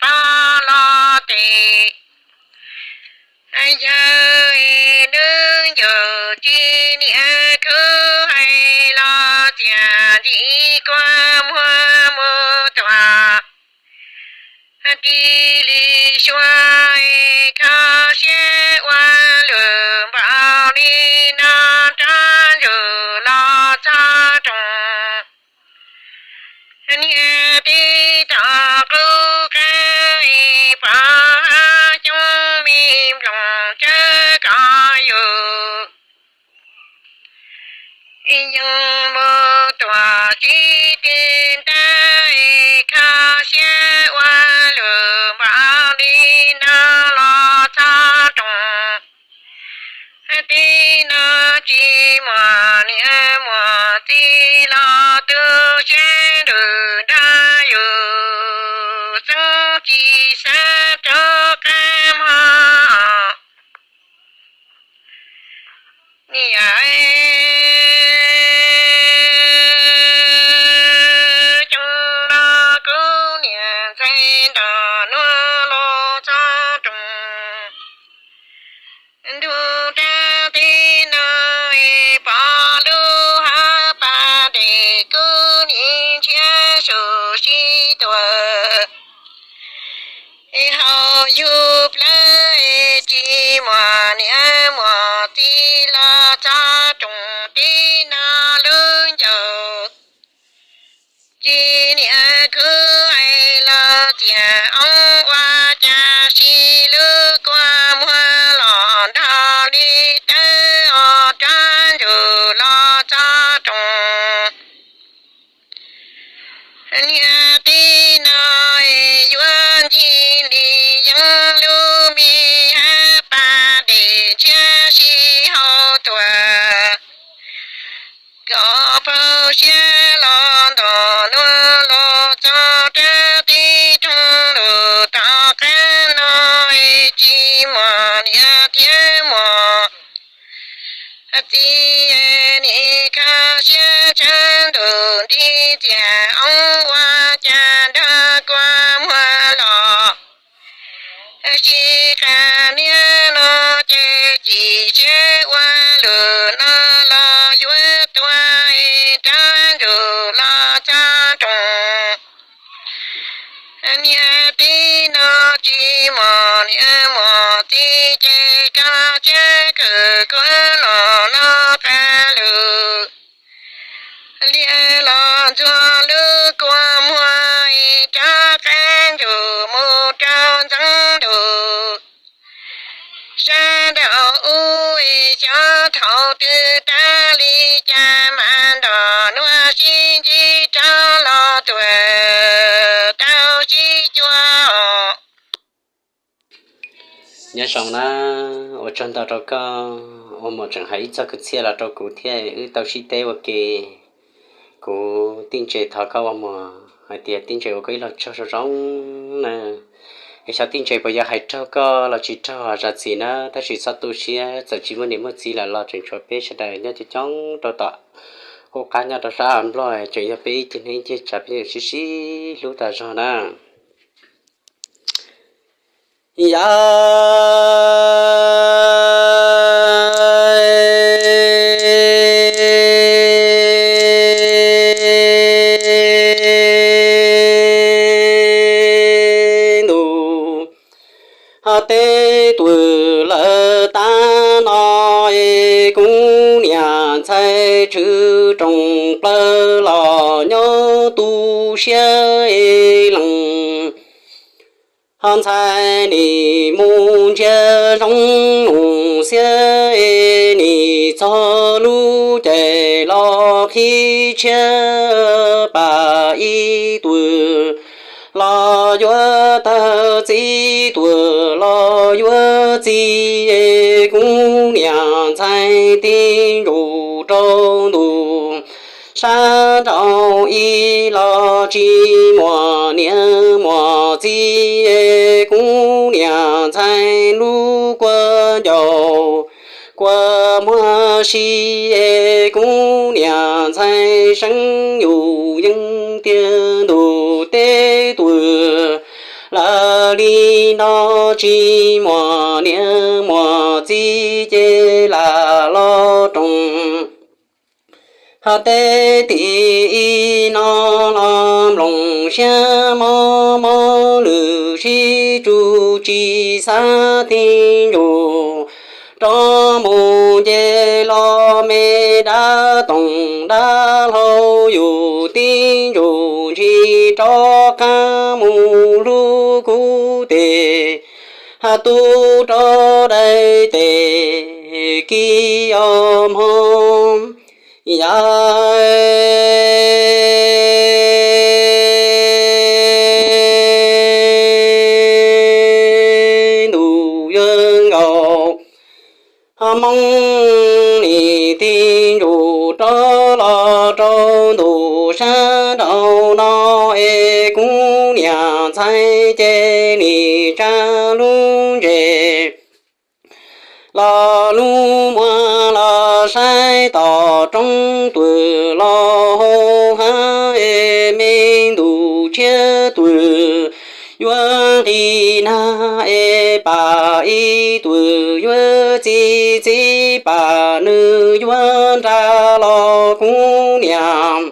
qab los tes, yawg nws ncaws tsis niam khwb hais los tias ntxim kua muag mus tuam, tib li suav kho siab ua luam npaum li no rov ntsug los txog roos. Niag tib tog qub qab pov coob me nploos tsawb kov yus yeej mus tuam tsis tig ntab, kho siab ua luam npaum li no los txog roos. Tib no tsis muaj niam muaj txiv los tu siab nrug nrog yus xeeb tsis xav rov qab mog. Niam, cov no kuv niam ntxhais nrog nuav los txog roos. Ntuj rab teb no pom lub hab pas dej kuv nim nrhiav sub sib tuam. Hauv yug plawv tsis muaj niam muaj txiv los txog roos teb no lub ncauj. Tsis niam khwv hais los tias oob ua cas sib lub kua muag los nrog li tawb os rov ntsug los txog roos. Niag teb no yuav ncig li yeeb lub me hab pas dej nrhiav sib haus tuam. Kom phau siab los ntawm nuav los txog rab teb roog lug tom qab no, tsis muaj niam thiab muaj txiv, nim kho siab tshab ntuj nti tias oob ua cas nrog kua muag los. Sib qab niam no ces tsis siab ua lug no los yuav tuag rov ntsug los txog roos. Niag teb no tsis muaj niam muaj txiv ces kho siab khwv khuav los no qab lug. Liab los ntxuag lub kua muag rov qab ntsug mus rau ntxeev ntuj. Sab nraum ub xyov thaum twg tag li cas mas nrog nuav sib ntsib rov los tuag tau sib cuag. Nyob zoo na, ua tsaug ntau rau koj ua muam tseem hais ib txog kwv txhiaj los rau kuv thiab wb tau sib teb ua ke. Kuv tij ntse thov koj ua muam hais tias tij ntse ua koj ib lo tsaug zoo zoo na. Es xyov tij ntse puas yuav hais raug koj los tsis raug zam txim na, tab sis txhob tu siab, txawm tsis muaj niam muaj txiv lawm los tseem tshuav peb sawv daws nyob coob coob rau tom qub qab nyob rau sab Nplog, tseem yog peb ib ceg neeg ib ceg tsav peb yeej sib sib hlub tas zog na. Yog ntuj teb tuag lawm tag no, kuv niam ntxhais tshwm rooj plaws los nyob tu siab lees. Ho ntxhais nim mus ntsia zoo nus xiab, nim txog lub caij los qhib tshiab pam ib tug los yuav tawg txiv tuag los yuav txiv, kuv niam ntxhais tib ntsum rau ntuj. Sab nraud ib los tsis muaj niam muaj txiv, kuv niam ntxhais lub kua ncaus kua muag si, kuv niam ntxhais seev yus yeej tiag ntuj teb tuag lawm. nrog tsis muaj niam muaj txiv ces lam los roos. Hos tej tim ib no los nploos siab mob mob lwm sib tsuj tsis xav tib ntsug rov mus nce los me dab toom dab hlau yus tib ntsug ntshis rov qab mus hlub kuv tes. Hos tub rov dai tes kib os mog. Yaj ntuj yuav nkaus, hos Hmoob nim tib ntsug rov los rau ntu sab nraud no es kuv niam ntxhais ces nim tsa lub ntses los lub muag los saib tom roob twg los hau hav es me ntu tshiab twg yuav nqis nag es pam ib twg yuav txi txiv pam nws yuav nra los kuv niam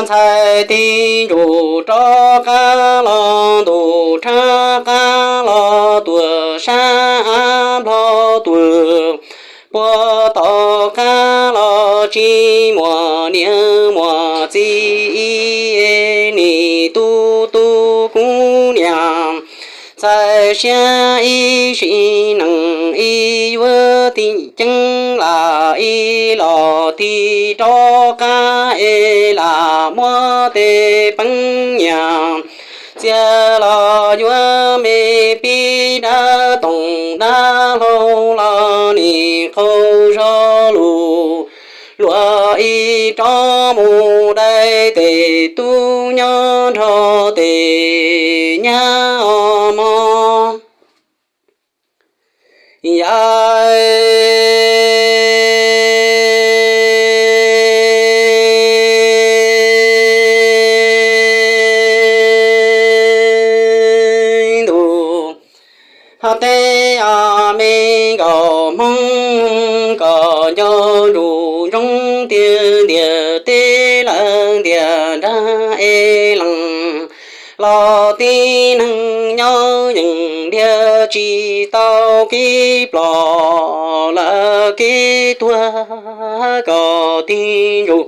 ntxhais tib ntsug rov qab los ntu rhab qab los tuaj sab av nplog twg puag tom qab los tsis muaj niam muaj txiv ib nim tu tu kuv niam ntxhais siab ib sim neej ib yuav tim ceeb lam ib los tim rov qab es lam muab tej peev nyiaj txiag los yuav me pib dab toom dab hlau los nim qaug zog lus luag ib rov mus dai tes tub nyob nrho tes nyab os mog. Yaj ntuj, hos tej me nkauj Hmoob kom nco ntsuj ntsoov tiag ntiag teb lawm ntiag nrag es lees los tib neeg nyob yeej ntiag tsis tau kev ploj lawm kev tuag kom tib ntsug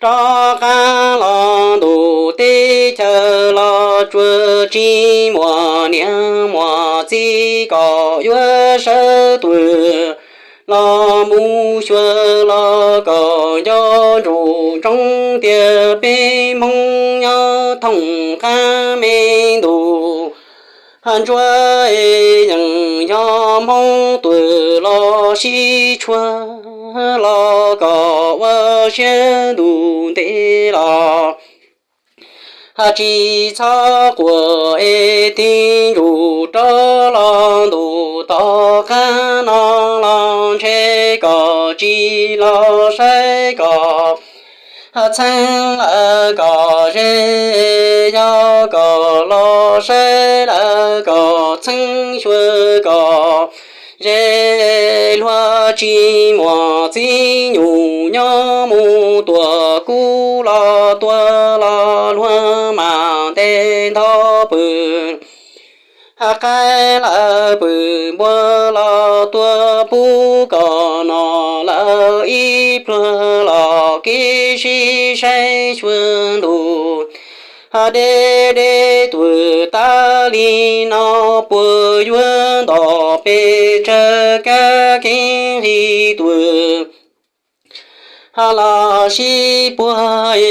rov qab los ntu teb chaws los tsuas tsis muaj niam muaj txiv kom yuav sawv twg los mus xyuas los kom nco ntsuj ntsoov tias peb Hmoob nyob thooj qab me ntu hos ntsuab es yeej yog Hmoob twg los sib tshuaj los kom ua siab ntuj ntev los hos tsis txhob quaj es tib ntsug rov los ntu tom qab no los ntshe kom tsis los saib kom txheeb lawm kom ze, yog kom los saib lawm kom txheeb xyuas kom ze, luag tsis muaj txiv nyuj nyob mus tuaj kub los tuaj los luag mam ntes ntho pw hos qaib lawm pw npua los tuaj pub kom no lawm ib pluag los kev sib saib xyuas ntuj hos deb deb twg tas li no puas yuav nto pes tsawg kab kev nqhis twg hos los sib puag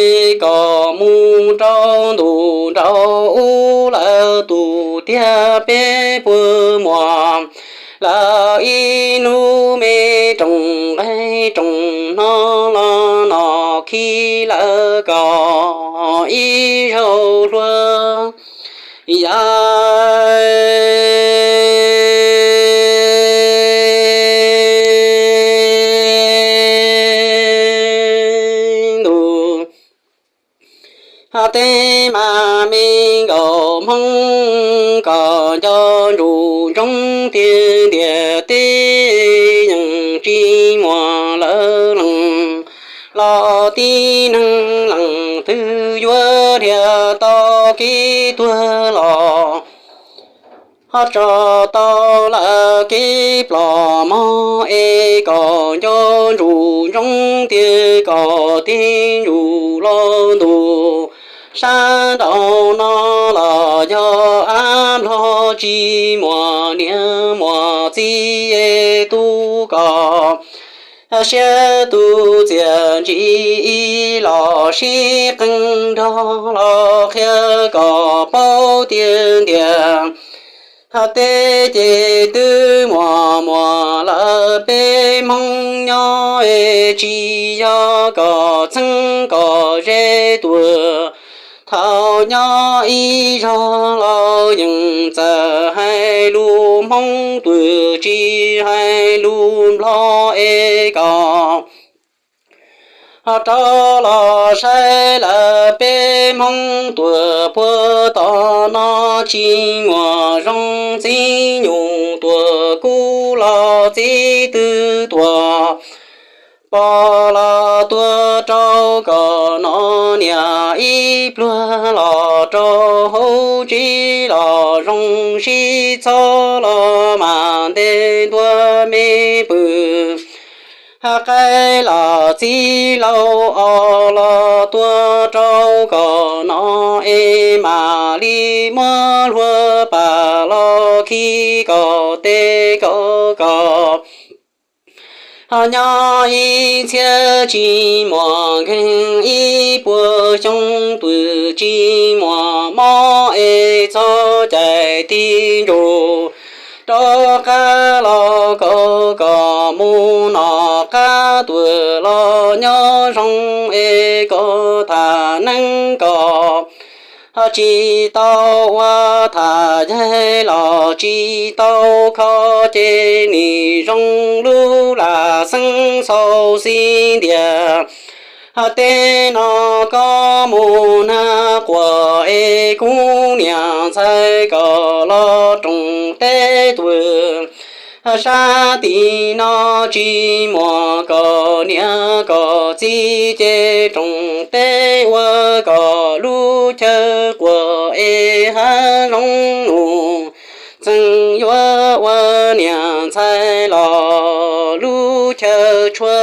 kom mus rau ntu rau ub lawm tus tiag peb puas muaj lawm ib lub me rooj nqaij rooj hno los no khi lawm kom ib zaug hlua yaj ntuj. Tej mas me nkauj Hmoob kom nco ntsus ntsoov tiag tiag, tib yeej tsis muaj lawv leej los tib neeg leej twg yuav dhia tau kev tuag los ho tso tau lawv kev ploj mog. Es kom nco ntsus ntsoov tiag kom tib ntsus los ntuj sab nraud no los yog av nplog, tsis muaj niam muaj txiv es tu kom siab tu txiaj ntsig ib los sib qee nrog los qhia kom paub tiag tiag. Tej ces twb muaj muaj lawm, peb Hmoob nyob es tsis yog kom txheeb kom ze tuag. Thaum nyob ib zaug los yeej txawj hais lus Hmoob Tuam, tsis hais lus Nplog es kom ho rov los saib lawm, peb Hmoob Tuam puag tom no tsis muaj zoo, txiv nyuj tuag kub los txiv twb tuag, pog los tuag rau kom no, niam ib pluag los rau hauv, tsis los zoo sib txob los mas ntev ntua me pw. Qaib los txiv laus os los tuag rau kom no, es mam li muab hlua pam los khi kom tes kom kom. Ho nyob ib txhiab tsis muaj nkeeg, ib puas xyoo twb tsis muaj mob, es txog caij tig ntsus rov qab los kom kom mus noj qab tuag los nyob zoo, es kom tham neeb kom ho tsis tau ua tham yaig los tsis tau kho, ces nim zoo lub lam xeeb xau xi ntiag. Ho tej no koj mus nag quas, es kuv niam ntxhais kom los roos teb tuag. Sab tim no tsis muaj kom niam kom txiv, ces roos teb ua kom lub chaw quas es hav zoov nus. Txeem yuav ua niam ntxhais los lub chaw tshua